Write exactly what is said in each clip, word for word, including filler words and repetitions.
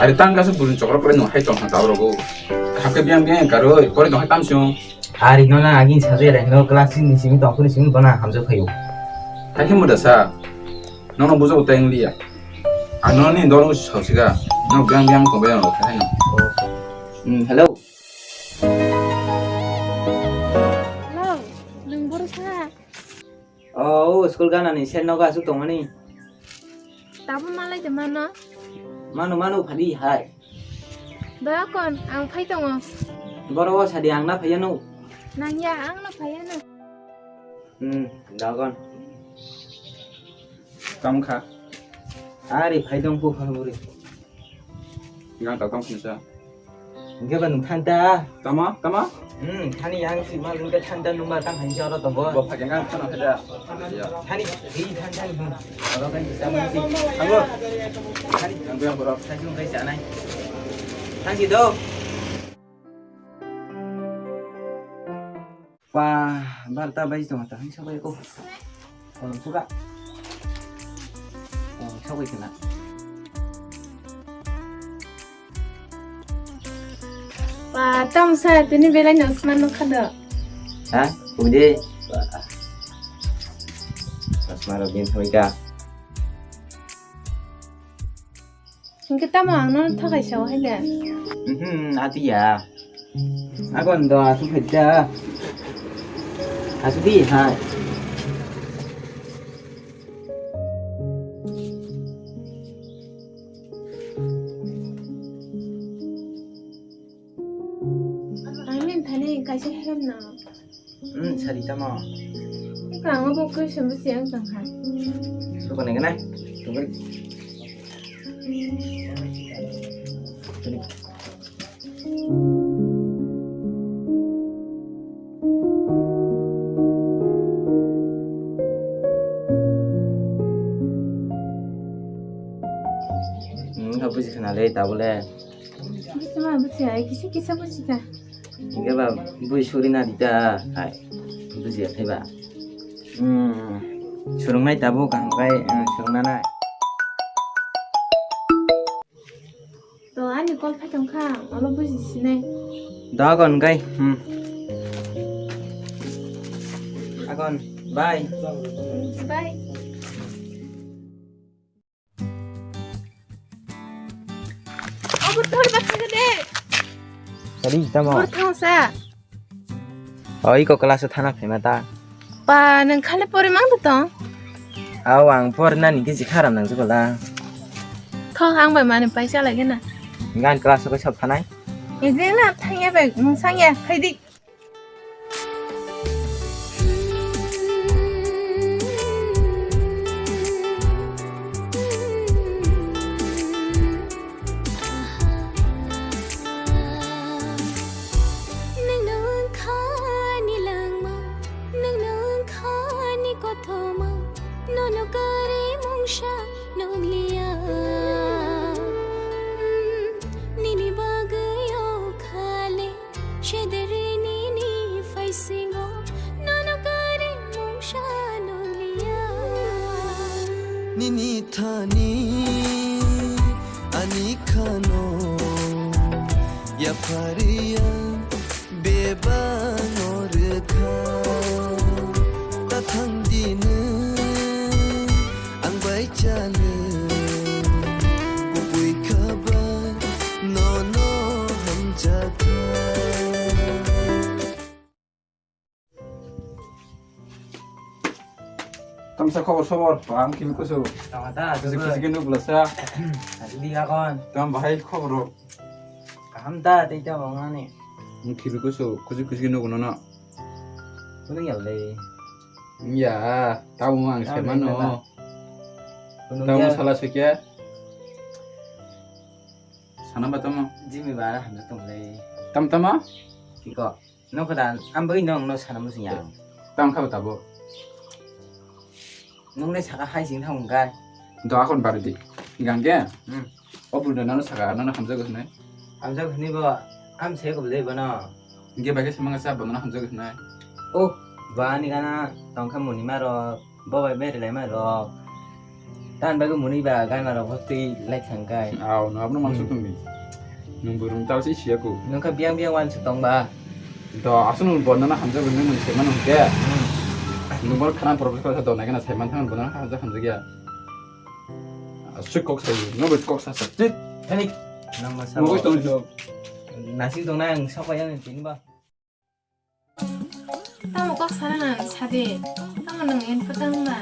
Ari tang kasu buring chokro pore no hai tong ha tau rogo. Khake biang biang karoi pore no hai tam siung. Ari no na agin saje re no class ni simi tong kuni simi bona hamjak phaio. Hai ke muda sa. No no bujo teng liya. Ano ni dol sausika. No biang biang tong biang lo hai no. Hmm, hello. Hello, nwng boro sa? O, o school gana ni sir nogo asuk tongmani. Tabo malai de mano? Mano, mano, phadi hai. Doyakon, ang phai tongo. Boro o sadi ang na phaiya no. Nangya, ang na phaiya no. Hmm, doyakon. Tamo kha? Ari phai tong ko phano buri. Yang ta tong khinsa. Hingke ba nwng thang ta. Tamo, tamo? Hmm, thani yang si mal hingke thang ta nwng ba tang hai jora tongo. Bo phai khe ngang khana khe da. Ya. Thani, ri thang thang thang. Oro kan bisa mesti. Tamo. Thani. Yang yang borok. Thani nwng kai sanai. Thang si do. Pa, barta bai tong ta hing sabai ko. Kolom suka. Kolom sabai kena. Pa, tamo sa tini belai no sman no khado. Ha? Ude. Sasma ro bin thoi ka. Hingke tamo ang no thokai sao hai de. Mhm, ati ya. Agon do asu phai da. Asu di hai. Ang nin thani kaisa hem na. Hmm, sari tamo. Ika ang bo question bo siang tang ha. Suka neng na. Tunggu. Hmm, buji khana le tabule. Buji ma buji ai kisa kisa buji ta. Hingke ba bui suri na di ta hai. Buji ya thai ba. Hmm. Surung nai tabuk ang kai, eh, surung na nai. To ani call phai tong kha, olo buji sinai. Da gon kai. Hmm. Agon. Bye. Bye. Obo thor ba thang de. Sari tamo. Thor thang sa. O iko class o thana phaima ta. Pa, nwng khali pori mang tong? Aw, ang pori nani kisi kharam nang jukola. Tho, ang bai mani paisa lagi na. Ngan class o kaisa phanai. Ejeng na thangya bai, mung sangya, khaidi. Nwng nungkha ni langma, nwng nungkha ni kothoma, nono kari mungsa nukliya. Mm, nini bagwi o khale. Shederini ni faisingo nono kare mungsa noliya. Nini thani ani khano yaphariya bebang orkha. Tathang dinu ang bai chale kubui khaba. Nono hamjakha. Tamsa khobor sobor, ang khibi kusu. Tama ta, kusi kusi kinu belasa. Asli akon. Tam bahai khobor. Kaham ta, tei ta bangani. Ang khibi kusu, kusi kusi kinu nono. Kuning ya le. Ya, tamu ang semano. Kuning ya. Tamu salah sikya. Sana ba tamo? Jimmy ba hamjak tong le. Tam tamo? Kiko? Nokho da, ang bagwi nong no sana muchung ya. Tam kha ba tabo? Nong le saka hai sing thang gai. Do akon bari di. Gang ge? Hmm. O bul da nang saka nang hamjak hwnwi. Hamjak hwnwi bo, am se ko le bono. Ge ba ge samang sa bono hamjak hwnwi. Oh, ba ni gana tong kha muni maro, bo bai beri lai maro. Tan bagwi mwnwi ba gana rok twi lai thang kai. Aw, no abno mansuk Hmm. tongdi. Nwng bwrwng tal se siya ko. Nwng kha biyang biyang wan se tong ba. Do aswk nwng bornana hamjak nwng nwng se mano ke. Hmm. Nwng bor khana professor sa do nai kana sai man thang bornana hamjak hamjak ya. Aswk kok sai, no bo kok sa sa. Tit. Ani. Nang ma sa. Nwng bo tong do. Nasik tong nang sa pa yang tini ba. Tamo kok sana sadi, tamo nung en patang ma.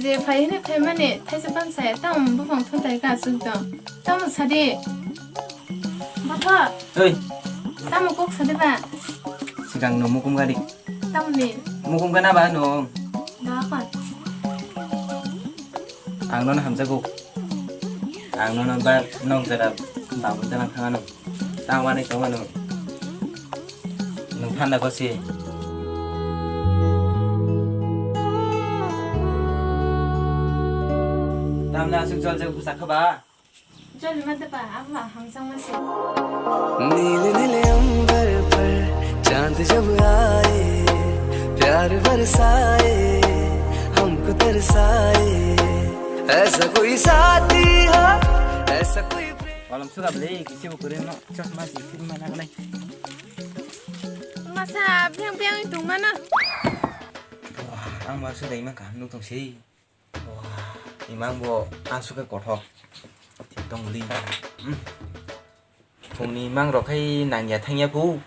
Je phai hini phai mani thaisa pansai, tamo bufang thuntai ka asuk dong. Tamo sadi. Botho. Oi. Tamo kok sadi ba. Sigang no mukum gari. Tamo ni. Mukum gana ba no. Dakon. Ang nono hamjago. Ang nono ba nok jara babu jalang thangano. Tangmani tongmano. Nwng phanda gosi. Tamle aswk jol jagwi bwsa kha ba? Jol ma de ba, ang ma hamjak ma se. नीले नीले अंबर पर चांद जब आए, प्यार बरसाए, हमको तरसाए, ऐसा कोई साथी हो, ऐसा कोई प्रेम. Walam suka beli, kisi bukurin no, chosma si, sini mana nai. Masa biang biang itu mana? Wah, ang baru sudah iman kaham nuk tong si. Wah, imang bo aswk khe kothok. Thik tong li. Hmm. Phungni imang rok khai nangya thangya phu.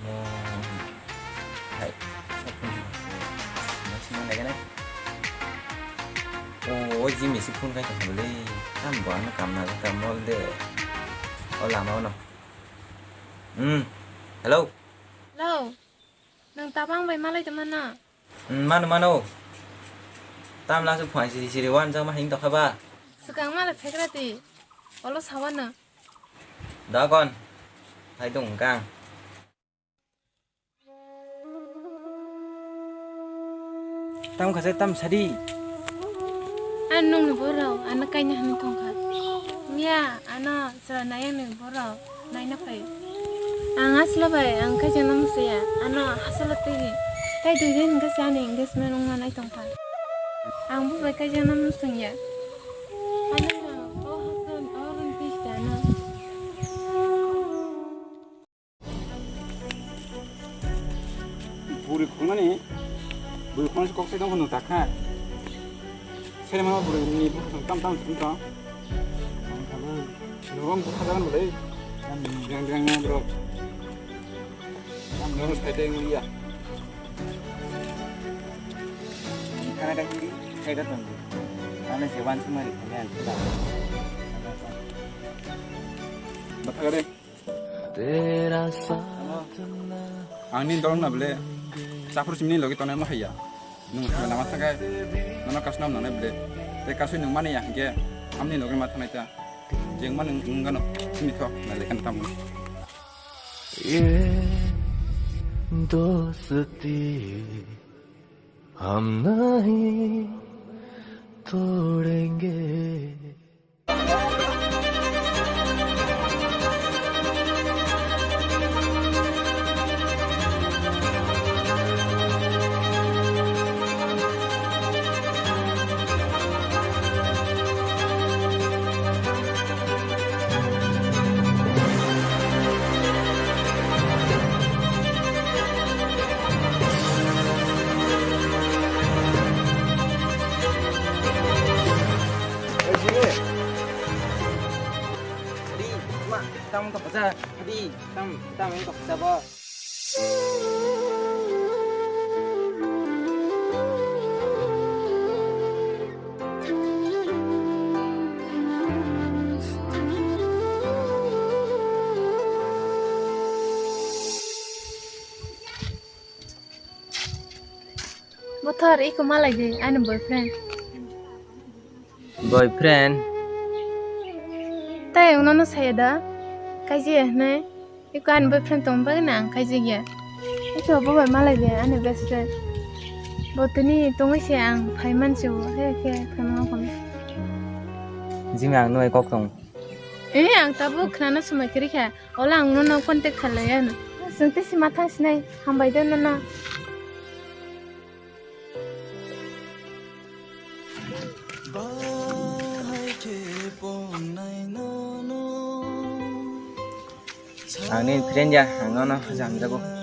Mo. Hai. Mo sima nai gana. O, o Jimmy si phone khai tong le. Tam bo ano kam na kam mol de. O lama ono. Hmm. Hello. Hello. Nang tabang bai malai tongma na? Hmm, mano, mano. Tam lasu phai siri siri wan jama hing tokha ba. Swkang mala phekrati. Olo sawano. Dokon. Hai dong kang. Tam khasa tam sadi. Ano nungni borok ano kaina hwnwi tongkha. Miya ano chwla nayakni borok naina phai. Ang aswla bai ang kaijakna muchaya, ano hasalo twi. Tai dui din hwnkhe se ani engagement wngna nai tongkha. Ang bo bai kaijakna muchungya. Ano o hasal o rwng twi se ano. Buri khungnani, buri khungnani kok sai tongkha nwng takha. Sere mama buri ni buri khung tam tam sung tong. Nogo bukha jagan bolai. Yang yang yang bro. Nogo sai tei ngui ya. Khana dai kiri, sai da tong. Ano jewan sumari khani an sula. Bakha gare. Tera saath na. Ang nini dolong na bole, chaphuru simi ni logi tongnai ma haiya. Nwng hambai lama thangai, nono kasno hamnangnai bole. Tei kasui nwng mani ya hingke, amni logi ma thangnai ta. Jeng ma nwng wngano, simi thok, na lekhan tamo. Ye dosti hum nahi todenge. Adi, ma, tam ka paja. Adi, tam, tam ka paja ba. Bothor, iko malai de, ani boyfriend. Boyfriend? Tai unono saya da, kaji ya hnai. Iko ani boyfriend tong bagwi na ang kaijak ya. Iko bo bai malai de ani best friend. Bo tini tongwi se ang phai man se bo, he khe phai man kami. Jimmy ang noi kok tong. Eh, ang tabuk khnana swmai kwrwi kha. Ola ang nono contact khalai ano. Swng tei sima thang sinai, hambai de nono. Ang nini friend ya, ang nono hamjago.